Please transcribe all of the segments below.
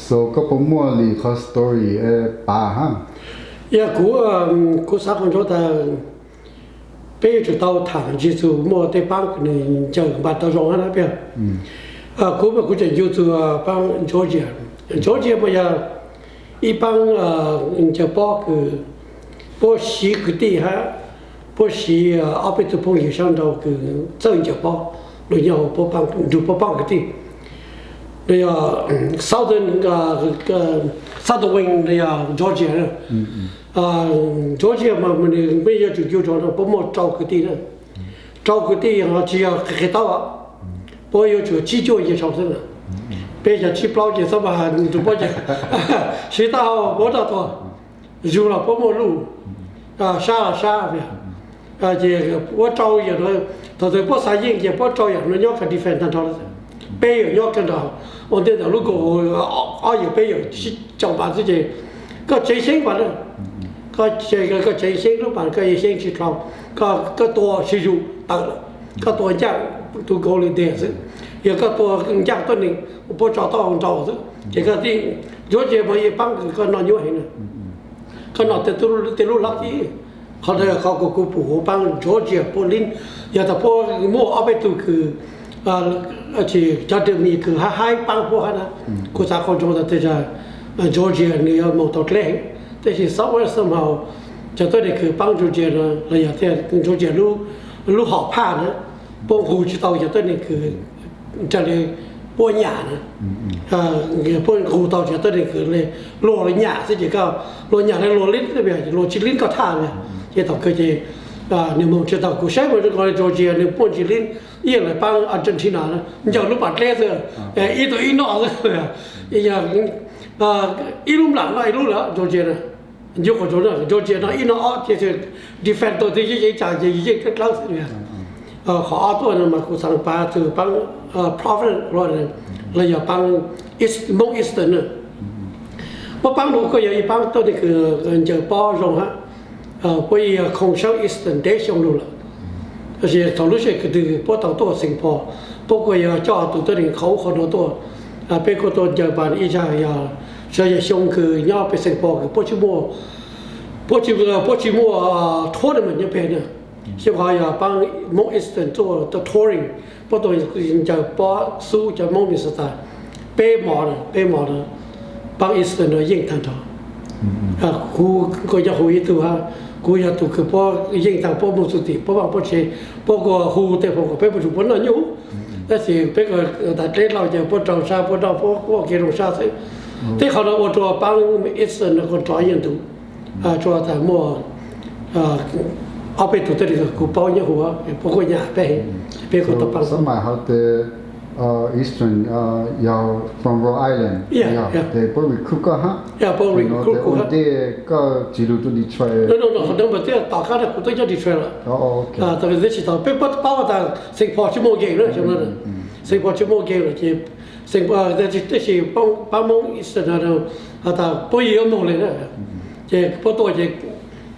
So koj puas muaj li qhov story pav hab? Yog kuv, kuv xav qhov ntsoov tas peb yuav tsum tau tham ntsis txug muaj tej paab nws ncaws npaam tau zoo hab na peb. Kuv mas kuv tseem ncu txug paab Georgia. Georgia mas yog ib paab ncaws pob kws puab siv kwv tij hab puab siv ob peb tug phooj ywg sab nraud kws txawj ncaws pob, lug nyob huv nrug puab paab kwv tij. Nws yog southern, southern wing, nws yog Georgia. Georgia mas nws peb yuav tsum ncu rua puab muaj rau kwv tij na. Rau kwv tij ho tsis yog qhia taub, puab yuav tsum tsib cuaj yig sau xwb na. Peb cov tsib plaub ces xab mas rua puab ces siv taub hau puab raj tuag, zug los puab muaj luj, sab los sab. Ces puab rau yam no, thaum twg puab xav yeej ces puab rau yam no nyob kag defense tag nrho lawm. Peb yuav nyob kag nrad ua ntej ntawm lub kaus, ob yawm peb yawm sib caum npav xwb ces koj tsev xyeeb npav na, koj tsev xyeeb lub pas koj yeej xyeeb tsis dlhau, koj tua sib zug tawm lawm, koj tua ncaaj tus kaus li nteg xwb, yog koj tua ncaaj tuab neeg puab tso taub hau nrau xwb ces koj tij, Georgia mas yog paab kws koj noj nyuaj heev na. Koj noj tej lub lucky. Qhov ntawd yog qhov kuv pum huv paab Georgia puab lib, yog tas puab muaj ob peb tug kws, cov dam mis kws hab haib paab puab hab na, kuv xav qhov ntsoov tas tej zag Georgia nws yuav moog tau dleb heev, tab sis xav ua xwb mas cov tuab neeg kws paab Georgia no los yog thiaj Georgia lub hom phaj na, puab nqug tsis tau cov tuab neeg kws raws li puab nyam na. Puab nqug tau cov tuab neeg kws le luag nyam xwb ces koj luag nyam le luag lib, luag tsis lib koj thaj na. Ces thaum kawg ces nws moog tsis tau, kuv saib mas zoo nkaus li Georgia nws puab tsis lib, ib yam li paab Argentina ncaws lub pas dleb xwb, ib tug ib noj xwb. Ib lub nplam noj ib lub lawm Georgia na. Ncu qhov Georgia no ib noj ob ces defense tau twg yeej cas ces yeej dlawb dlawb xwb. Qhov ob tuaj no mas kuv xaav pav txug paab Providence los yog paab Moob Eastern na. Puab paab no kuj yog ib paab tuab neeg kws ncaws pob zoo hab, puab yog khoom sab Eastern ntev xyoo lug lawm. Tab sis thaum lub sij hawm kws twg puab tau tuaj Saint Paul, puab kuj yog coj tug tuab neeg qhov ub qhov no tuaj. Peb kuj tuaj ncaws npav ib zag yog, tsuas yog xyoo kws nyob peg Saint Paul kws puab tsis muaj, puab tsis, puab tsis muaj tournament nyob peg na. Xyoo qhov yog paab Moob Eastern tuaj touring, puab tuaj ncaws pob xub cov Moob Minnesota, peb mov, peb mov na, paab Eastern no yeej tag nrho. Kuv kuj nyob huv ib tug hab, kuv yog tug kws puab yeej tag, puab moog txug tim puab vaaj puab tsev, puab kuj hu tej phooj kom peb moog tsum puab noj nyuj. Tab sis peb kuj tas dleb dlhau ces puab raug sab puab noj puab ua kev zoo sab xwb. Tej qhov no ua rua paab Eastern no kuj nrov yeej ntug, tsuas tas muaj ob peb tug tuab neeg kuv paub nyob huv, puab kuj nyam peb, peb kuj tau paab. Xab mas hov tes Eastern yog from Rhode Island, tes puab recruit koj hab, puab recruit kuv hab. Ua ntej koj tsis lug rua Detroit. Qhov ntawd mas twb tom qab no kuv twb nyob Detroit lawm. Tab sis thaum peb puab paub tas Saint Paul tsis muaj game na, Saint Paul tsis muaj game lawm ces, tab sis paab Moob Eastern no has tas puab yeej yuav moog le na. Ces puab tuaj ces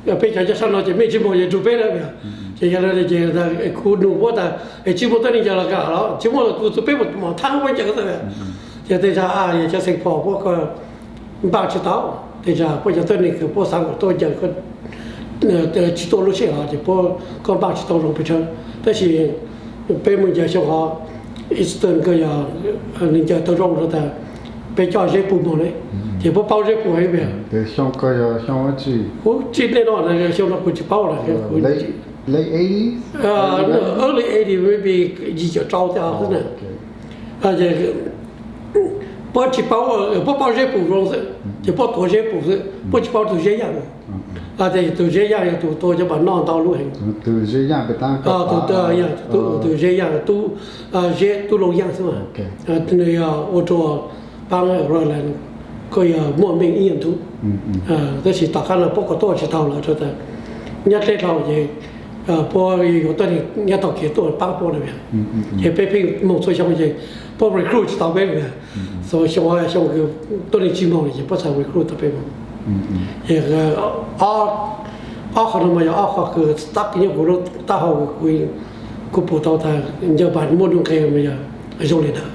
peb cov nyob sab no ces mej tsis moog ces nrug peb na. Ces yog le ces kuv nug puab tas es tsis muaj tuab neeg ncaws los kag los? Tsis muaj los kuv txug peb mus thaab puab ncaws xwb. Ces tej zag a, yog cov Saint Paul puab npaaj tsis tau, tej zag puab cov tuab neeg kws puab xaav kom tuaj ncaws tsis tuaj lub sij hawm ces puab, koj npaaj tsis tau zoo pes tsawg. Tab sis peb mus ncaws xyoo hov Eastern koj yog nws ncaws tau zoo rua tas peb coj Zeb Pug moog le, ces puab paub Zeb Pug heev. Xyoo koj yog xyoo dab tsi? Kuv tsis, tej no xyoo no kuv tsis paub lawm. Early eighties, maybe yim caum rau tej xwb na. Puab tsis paub, puab paub Zeb Pug zoo xwb ces puab tuav Zeb Pug xwb, puab tsis paub tug Zeb Yaaj. Tes tug Zeb Yaaj yog tug tua cov npaum no ntau lub heev. Tug Zeb Yaaj, tug Zeb Yaaj, tub Zeb Tub Looj Yaaj xwb. Nws yog ua rua paab Rhode Island kuj yog muaj meej ib yam ntug. Tab sis tom qab no puab kuj tuaj tsis tau lawm rua tas nyob dleb dlhau ces puab yuav tuab neeg nyob taug kev tuaj paab puab na. Ces peb pheej moog txhua xyoo ces puab recruit tsis tau peb li. Xyoo, xyoo kws tuab neeg tsis moog ces puab txhad recruit tau peb moog. Ces ob qho no mas yog ob qho kws stuck nyob kuv lub taub hau, kuv pum tau tas ncaws npav muaj nuj nqes mas yog zoo li ntawd.